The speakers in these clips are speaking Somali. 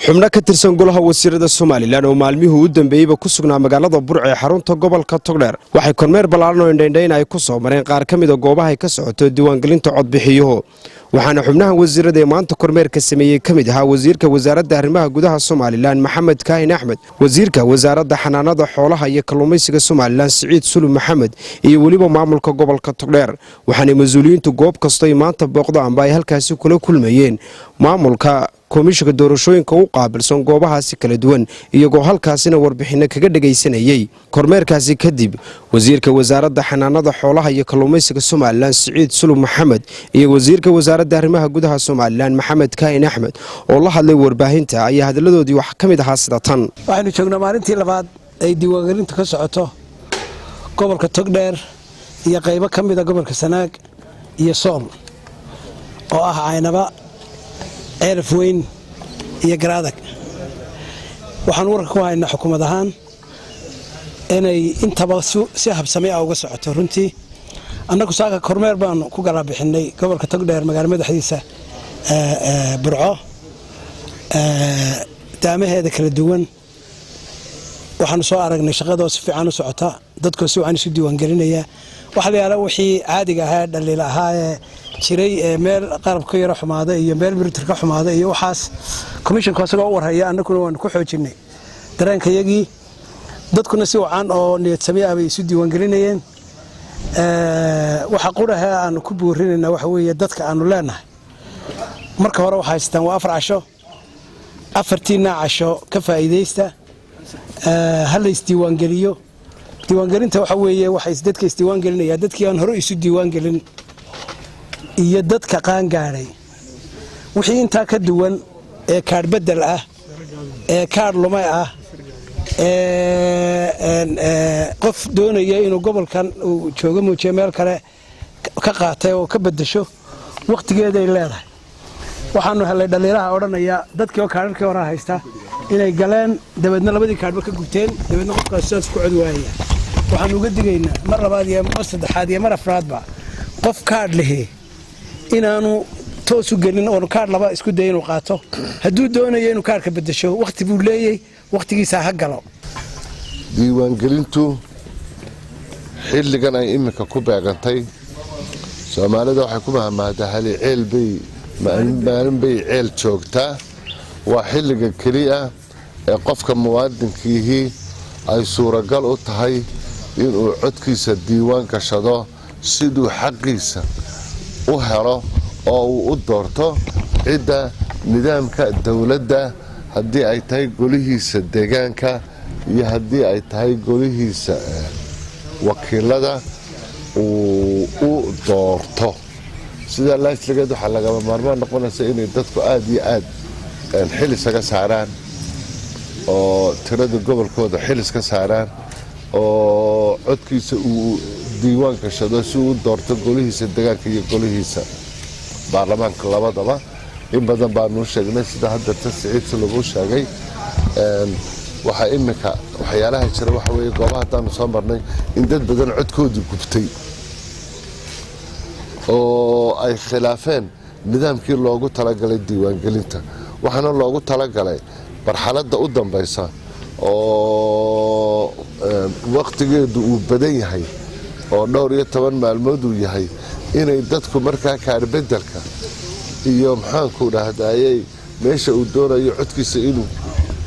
Xubno ka tirsan golaha wasiirada Somaliland oo maalmihii u dambeeyeyba ku sugnaa magaalada Burco ee xarunta gobolka Togdheer waxay kormeer ballaaran oo indhaindhayn ay ku soo mareen qaar ka mida goobaha ay ka socoto diiwaangelinta codbixiyuhu. Waxaana xubnahan wasiirada ee maanta kormeerka sameeyey ka mid ahaa wasiirka wasaaradda arrimaha gudaha Somaliland, Maxamed Kaahin Axmed, wasiirka wasaaradda xanaanada xoolaha iyo kalluumaysiga Somaliland, Siciid Sulub Maxamed, iyo weliba maamulka gobolka Togdheer. Waxaanay mas-uuliyiintu goob kastoy maanta booqdaanba ay halkaasi kula kulmayeen maamulka komishanka doorashooyinka u qaabilsan goobahaasi kala duwan, iyagoo halkaasina warbixinno kaga dhagaysanayey. Kormeerkaasi kadib, wasiirka wasaaradda xanaanada xoolaha iyo kalluumaysiga Somaliland, Siciid Sulub Maxamed, iyo wasiirka wasaaradda arrimaha gudaha Somaliland, Maxamed Kaahin Axmed, oo la hadlay warbaahinta ayaa hadalladoodii wax ka mid ahaa sida tan. Waxaynu joognaa maalintii labaad ay diiwaangelintu ka socoto gobolka Togdheer iyo qaybo ka mida gobolka Sanaag iyo Sool, oo ah Caynaba, Ceelaf Weyn iyo Garaadag. Waxaan warka ku haynaa xukuumad ahaan inay intaba si habsami ah uga socoto. Runtii annagu saaka kormeer baanu ku gala bixinnay gobolka Togdheer, magaalo madaxdiisa Burco, daamaheeda kala duwan. Waxaanu soo aragnay shaqadoo si fiican u socota, dadkoo si wacan isu diiwaangelinaya. Waxa la yaala wixii caadiga ahaa, dhaliil ahaa ee jiray, ee meel qalab ka yaro xumaaday iyo meel printer ka xumaaday iyo waxaas, commissionku asagoo u warhaya, annaguna waanu ku xoojinnay dareenkayagii. Dadkuna si wacan oo niyadsami ah bay isu diiwaangelinayeen. Waxa quraha aanu ku buurinayna waxa weeye dadka aanu leenahay, marka hore waxaa haystaan waa 4 casho. Afartiinaa casho ka faa'iidaysta, ha la isdiiwaangeliyo. Diiwaangelinta waxa weeye waxay dadka isdiiwaangelinaya dadkii aan hore isu diiwaangelin iyo dadka qaangaadhay. Wixii intaa ka duwan ee kaadh bedel ah, ee kaadh lumay ah, ee qof doonaya inuu gobolkan uu jooga muujiyo meel kale ka qaatay oo ka bedesho, wakhtigeeday leedahay. Waxaanu helay dhaliilaha odhanaya dadkii oo kaadharkii horaa haysta inay galeen, dabeedna labadii kaadhba ka gubteen, dabeedna qofkaas sidaas ku cod waayaya. Waxaanu uga digaynaa mar labaad iyo mar saddexaad iyo mar afraadba qof kaadh lihi inaanu toos u gelin oonu kaadh laba isku daya inuu qaato. Hadduu doonayo inuu kaadhka bedesho, wakhti buu leeyey, wakhtigiisa ha galo. Diiwaangelintu xilligan ay iminka ku beegantay, Soomaalida waxay ku mahmahdaa hali ceel bay maalin bay ceel joogtaa. Waa xilliga keliya ee qofka muwaadinkiihii ay suuragal u tahay inuu codkiisa diiwaan gashado siduu xaqiisa u helo oo uu u doorto cidda nidaamka dowladda, haddii ay tahay golihiisa deegaanka iyo haddii ay tahay golihiisa wakiilada uu u doorto. Sidaa laasligeed waxaa lagama maarmaan noqonaysa inay dadku aada iyo aad xil isaga saaraan oo tirada gobolkooda xil iska saaraan oo codkiisa uu diiwaan gashado si uu u doorto golihiisa deegaanka iyo golihiisa baarlamaanka labadaba. In badan baanuu sheegnay, sida haddeerta Siciid Sulub u sheegay. Waxaa iminka waxyaalaha jira waxa weeye goobaha haddaanu soo marnay in dad badan codkoodii gubtay oo ay khilaafeen nidaamkii loogu talagalay diiwaangelinta. Waxaana loogu talagalay marxaladda u dambaysa oo wakhtigeedu uu badan yahay oo dhowr iyo toban maalmood uu yahay, inay dadku markaa kaarbedelka iyo maxaanku dhahdayey meesha uu doonayo codkiisa inuu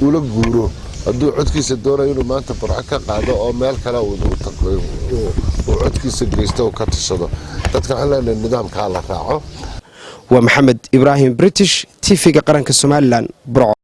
ula guuro. Hadduu codkiisa doonayo inuu maanta Burco ka qaado oo meel kale uu codkiisa geysto oo ka tashado, dadka waxaan leenahay nidaamkaa la raaco. Waa Maxamed Ibraahim British, TV-ga qaranka Somaliland, Burco.